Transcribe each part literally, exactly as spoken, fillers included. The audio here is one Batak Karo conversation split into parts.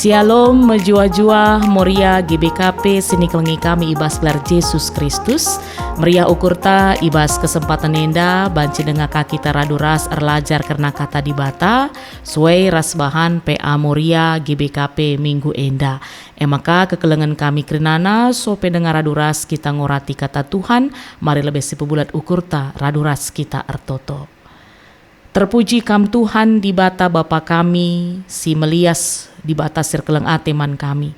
Shalom, mejuah-juah, Moria G B K P si nikelengi kami i bas gelar Jesus Kristus. Meriah ukurta i bas kesempaten enda banci denga ka kita radu ras erlajar kerna Kata Dibata, suai ras bahan P A Moria G B K P minggu enda. E maka kekelengen kami kerinana, sope denga radu ras kita ngorati Kata Tuhan, mari lebe sipebulat ukurta radu ras kita ertoto. Terpuji Kam Tuhan, Dibata Bapa kami, si melias, Dibata si erkeleng ate man kami.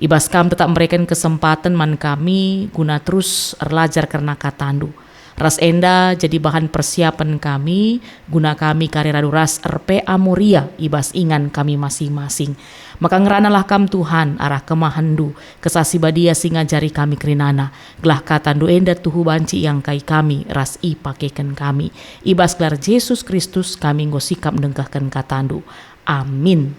I bas Kam tetap mereken kesempaten man kami guna terus erlajar kerna KataNdu. Ras enda jadi bahan persiapen kami, guna kami kari radu ras er-P A Moria i bas ingan kami masing-masing. Maka ngeranalah Kam Tuhan arah kemahenNdu, Kesah Si Badia si ngajari kami kerinana, gelah KataNdu enda tuhu banci iangkai kami ras ipakeken kami. I bas gelar Jesus Kristus kami enggo sikap ndengkehken KataNdu. Amin.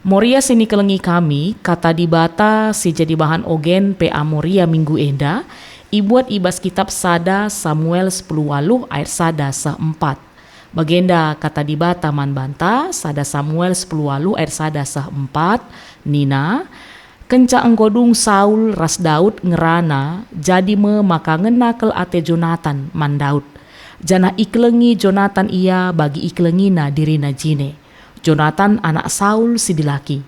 Moria si nikelengi kami, Kata Dibata si jadi bahan ogen P A Moria minggu enda, ibuat i bas kitap sada Samuel sepuluh waluh ayat sada seh empat. Bagenda Kata Dibata man banta, sada Samuel sepuluh waluh ayat sada seh empat, nina, Kenca enggo dung Saul ras Daud ngerana, jadi me maka ngena kal ate Jonatan man Daud, janah ikelengi Jonatan ia bagi ikelengina dirina jine. Jonatan anak Saul si dilaki.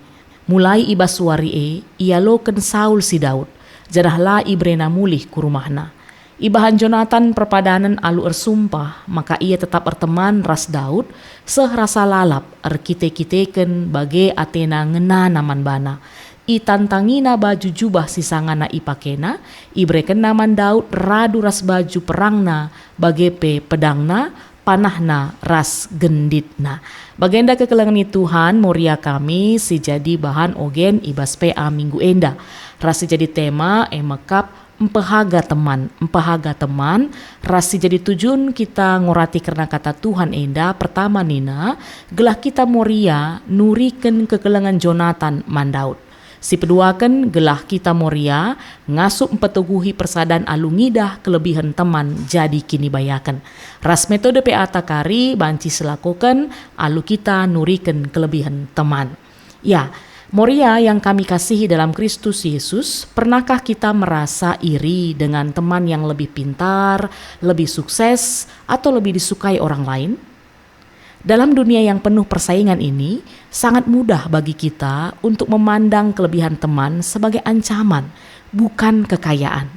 Mulai i bas wari e, ialoken Saul si Daud, janah la iberena mulih ku rumahna. Ibahan Jonatan perpadanen alu ersumpah maka ia tetap erteman ras Daud, seh rasa lalap erkite-kiteken bage atena ngenana man bana. Itantangina baju jubah si sangana ipakena, iberekenna man Daud radu ras baju perangna, bage pe pedangna, panahna, ras genditna. Bagenda kekelengen ni Tuhan, Moria kami si jadi bahan ogen i bas P A minggu enda, ras si jadi tema e mekap, Mpehaga teman, mpehaga teman, ras si jadi tujun kita ngorati kerna Kata Tuhan enda, pertama nina, gelah kita Moria nuriken kekelengen Jonatan man Daud. Si peduaken, gelah kita Moria ngasup mpetuguhi persadan alu ngidah kelebihen teman jadi kinibayaken. Ras metode P A takari banci silakoken alu kita nuriken kelebihen teman. Ya, Moria yang kami kasihi dalam Kristus Yesus, pernahkah kita merasa iri dengan teman yang lebih pintar, lebih sukses, atau lebih disukai orang lain? Dalam dunia yang penuh persaingan ini, sangat mudah bagi kita untuk memandang kelebihan teman sebagai ancaman, bukan kekayaan.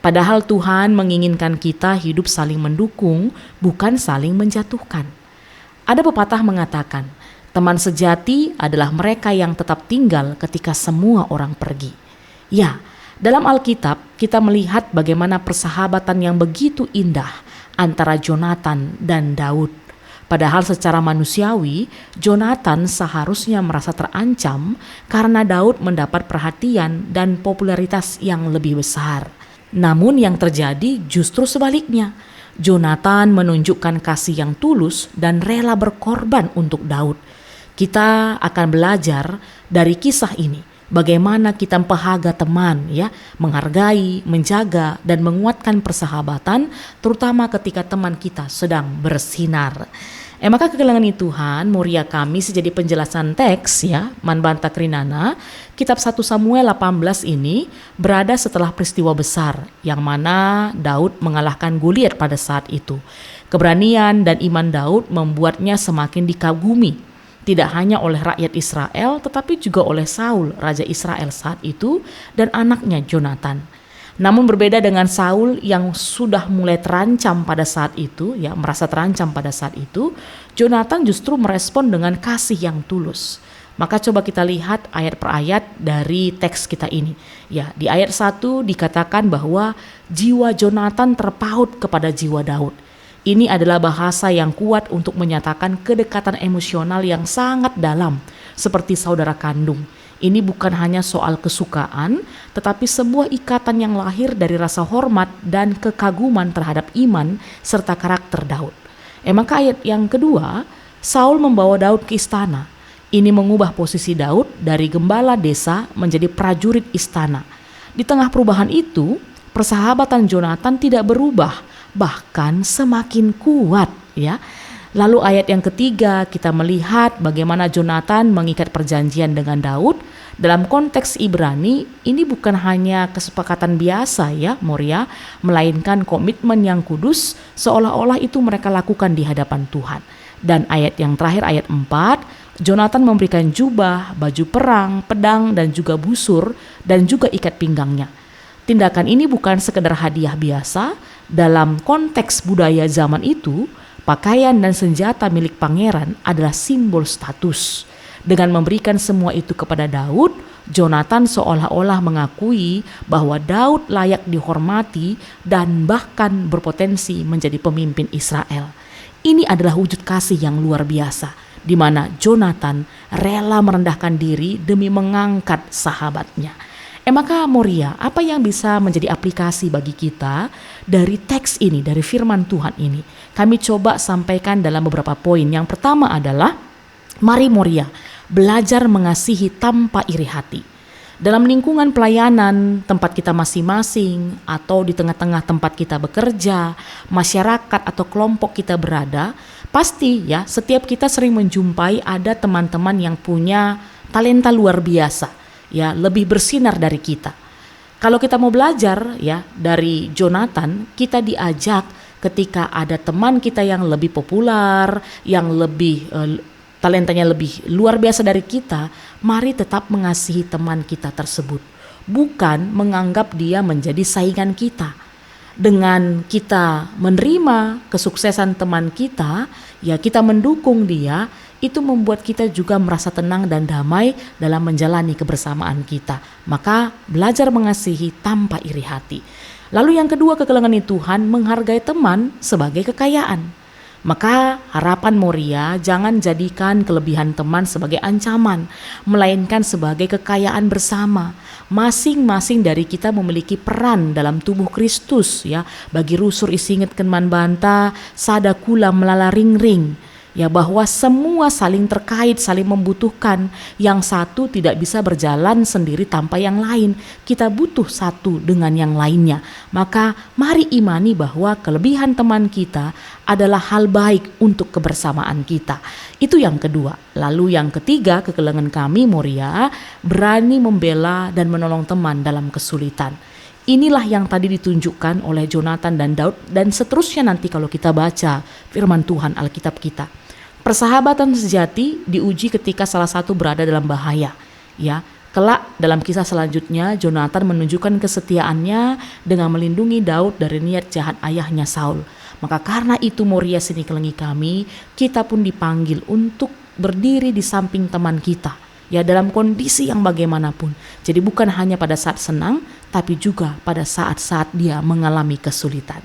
Padahal Tuhan menginginkan kita hidup saling mendukung, bukan saling menjatuhkan. Ada pepatah mengatakan, "Teman sejati adalah mereka yang tetap tinggal ketika semua orang pergi." Ya, dalam Alkitab kita melihat bagaimana persahabatan yang begitu indah antara Jonatan dan Daud. Padahal secara manusiawi, Jonatan seharusnya merasa terancam karena Daud mendapat perhatian dan popularitas yang lebih besar. Namun yang terjadi justru sebaliknya. Jonatan menunjukkan kasih yang tulus dan rela berkorban untuk Daud. Kita akan belajar dari kisah ini, bagaimana kita mpehaga teman, ya, menghargai, menjaga, dan menguatkan persahabatan, terutama ketika teman kita sedang bersinar. E maka kekelengen ni Tuhan, Moria kami si jadi penjelasan teks, ya, man banta kerinana, kitab satu Samuel delapan belas ini berada setelah peristiwa besar yang mana Daud mengalahkan Goliat pada saat itu. Keberanian dan iman Daud membuatnya semakin dikagumi, tidak hanya oleh rakyat Israel, tetapi juga oleh Saul, raja Israel saat itu, dan anaknya Jonatan. Namun berbeda dengan Saul yang sudah mulai terancam pada saat itu, ya, merasa terancam pada saat itu, Jonatan justru merespon dengan kasih yang tulus. Maka coba kita lihat ayat per ayat dari teks kita ini. Ya, di ayat satu dikatakan bahwa jiwa Jonatan terpaut kepada jiwa Daud. Ini adalah bahasa yang kuat untuk menyatakan kedekatan emosional yang sangat dalam, seperti saudara kandung. Ini bukan hanya soal kesukaan, tetapi sebuah ikatan yang lahir dari rasa hormat dan kekaguman terhadap iman serta karakter Daud. E maka ayat yang kedua, Saul membawa Daud ke istana. Ini mengubah posisi Daud dari gembala desa menjadi prajurit istana. Di tengah perubahan itu, persahabatan Jonatan tidak berubah, bahkan semakin kuat, ya. Lalu ayat yang ketiga, kita melihat bagaimana Jonatan mengikat perjanjian dengan Daud. Dalam konteks Ibrani, ini bukan hanya kesepakatan biasa ya, Moria, melainkan komitmen yang kudus seolah-olah itu mereka lakukan di hadapan Tuhan. Dan ayat yang terakhir, ayat empat, Jonatan memberikan jubah, baju perang, pedang, dan juga busur, dan juga ikat pinggangnya. Tindakan ini bukan sekedar hadiah biasa, dalam konteks budaya zaman itu, pakaian dan senjata milik pangeran adalah simbol status. Dengan memberikan semua itu kepada Daud, Jonatan seolah-olah mengakui bahwa Daud layak dihormati dan bahkan berpotensi menjadi pemimpin Israel. Ini adalah wujud kasih yang luar biasa, di mana Jonatan rela merendahkan diri demi mengangkat sahabatnya. E maka, Moria, apa yang bisa menjadi aplikasi bagi kita dari teks ini, dari firman Tuhan ini? Kami coba sampaikan dalam beberapa poin. Yang pertama adalah, mari, Moria, belajar mengasihi tanpa iri hati. Dalam lingkungan pelayanan, tempat kita masing-masing, atau di tengah-tengah tempat kita bekerja, masyarakat atau kelompok kita berada, pasti ya, setiap kita sering menjumpai ada teman-teman yang punya talenta luar biasa, ya, lebih bersinar dari kita. Kalau kita mau belajar ya dari Jonatan, kita diajak ketika ada teman kita yang lebih populer, yang lebih, eh, talentanya lebih luar biasa dari kita, mari tetap mengasihi teman kita tersebut. Bukan menganggap dia menjadi saingan kita. Dengan kita menerima kesuksesan teman kita, ya, kita mendukung dia, itu membuat kita juga merasa tenang dan damai dalam menjalani kebersamaan kita. Maka, belajar mengasihi tanpa iri hati. Lalu yang kedua, kekelengen Tuhan, menghargai teman sebagai kekayaan. Maka, harapan Moria, jangan jadikan kelebihan teman sebagai ancaman, melainkan sebagai kekayaan bersama. Masing-masing dari kita memiliki peran dalam tubuh Kristus, ya. Bagi rusur isingetken man banta, sada kula melala ringring, ya, bahwa semua saling terkait, saling membutuhkan. Yang satu tidak bisa berjalan sendiri tanpa yang lain. Kita butuh satu dengan yang lainnya. Maka, mari imani bahwa kelebihan teman kita adalah hal baik untuk kebersamaan kita. Itu yang kedua. Lalu yang ketiga, kekelengen kami, Moria, berani membela dan menolong teman dalam kesulitan. Inilah yang tadi ditunjukkan oleh Jonatan dan Daud, dan seterusnya nanti kalau kita baca firman Tuhan, Alkitab kita. Persahabatan sejati diuji ketika salah satu berada dalam bahaya. Ya, kelak dalam kisah selanjutnya, Jonatan menunjukkan kesetiaannya dengan melindungi Daud dari niat jahat ayahnya Saul. Maka karena itu, Moria si ikelengi kami, kita pun dipanggil untuk berdiri di samping teman kita, ya, dalam kondisi yang bagaimanapun. Jadi, bukan hanya pada saat senang, tapi juga pada saat-saat dia mengalami kesulitan.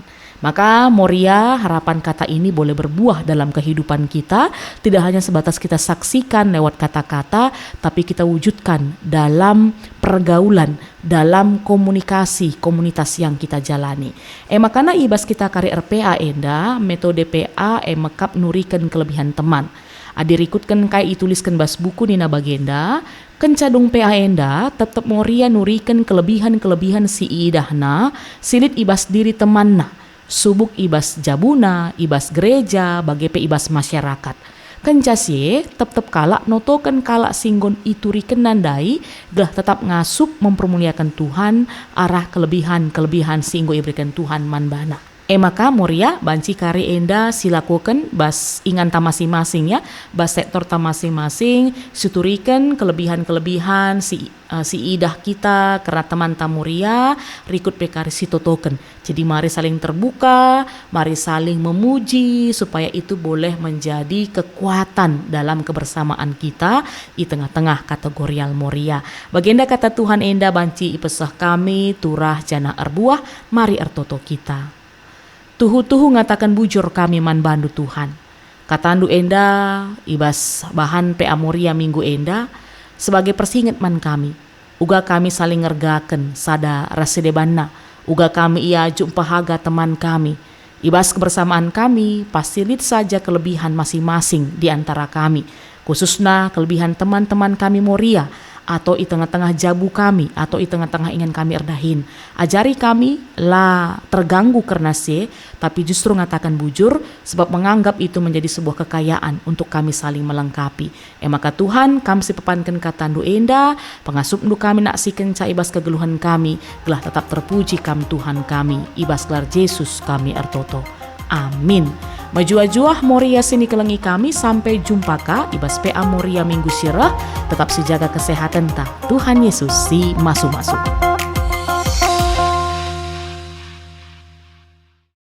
Maka, Moria, harapan kata ini boleh berbuah dalam kehidupan kita, tidak hanya sebatas kita saksikan lewat kata-kata, tapi kita wujudkan dalam pergaulan, dalam komunikasi komunitas yang kita jalani. E maka, i bas kita kari er P A enda, metode P A e mekap nuriken kelebihan teman. Adi rikutken kai itulisken bas buku nina bagenda, kenca dung P A enda, tep-tep Moria nuriken kelebihan-kelebihan si iidahna, si lit i bas diri temanna, subuk i bas jabuna, i bas gereja, bage pe i bas masyarakat. Kenca si e, tep-tep kalak notoken kalak si enggo iturikenna ndai, gelah tetap ngasup mempermuliaken Tuhan arah kelebihan-kelebihan si enggo iberiken Tuhan man bana. E maka, Moria, banci kari enda silakoken bas inganta masing-masing, ya, bas sektorta masing-masing, situriken kelebihan-kelebihan si, eh, si idah kita kerna temanta Moria, rikut pe kari sitotoken. Jadi, mari saling terbuka, mari saling memuji, supaya itu boleh menjadi kekuatan dalam kebersamaan kita i tengah-tengah kategorial Moria. Bagenda kata Tuhan enda banci ipeseh kami, turah janah erbuah, mari ertoto kita. Tuhu-tuhu ngataken bujur kami man bandu, Tuhan. Katandu enda i bas bahan P A Moria minggu enda sebagai persinget man kami, uga kami saling ngergaken sada ras si debanna, uga kami iajuk mpehaga teman kami. I bas kebersamaan kami, pasti lit saja kelebihan masing-masing di antara kami, khususna kelebihan teman-teman kami Moria, atau i tengah-tengah jabu kami, atau i tengah-tengah ingan kami erdahin. Ajari kami la terganggu kerna si e, tapi justru ngataken bujur, sebab menganggap itu menjadi sebuah kekayaan untuk kami saling melengkapi. E maka Tuhan, Kam si pepanken kataNdu enda, pengasupNdu kami naksikenca i bas kegeluhen kami, gelah tetap terpuji Kam Tuhan kami, i bas gelar Jesus kami ertoto. Amin. Mejuah-juah Moria si nikelengi kami, sampai jumpa ka i bas P A Moria minggu si reh, tetap sijaga kesehatenta. Tuhan Yesus si masu-masu.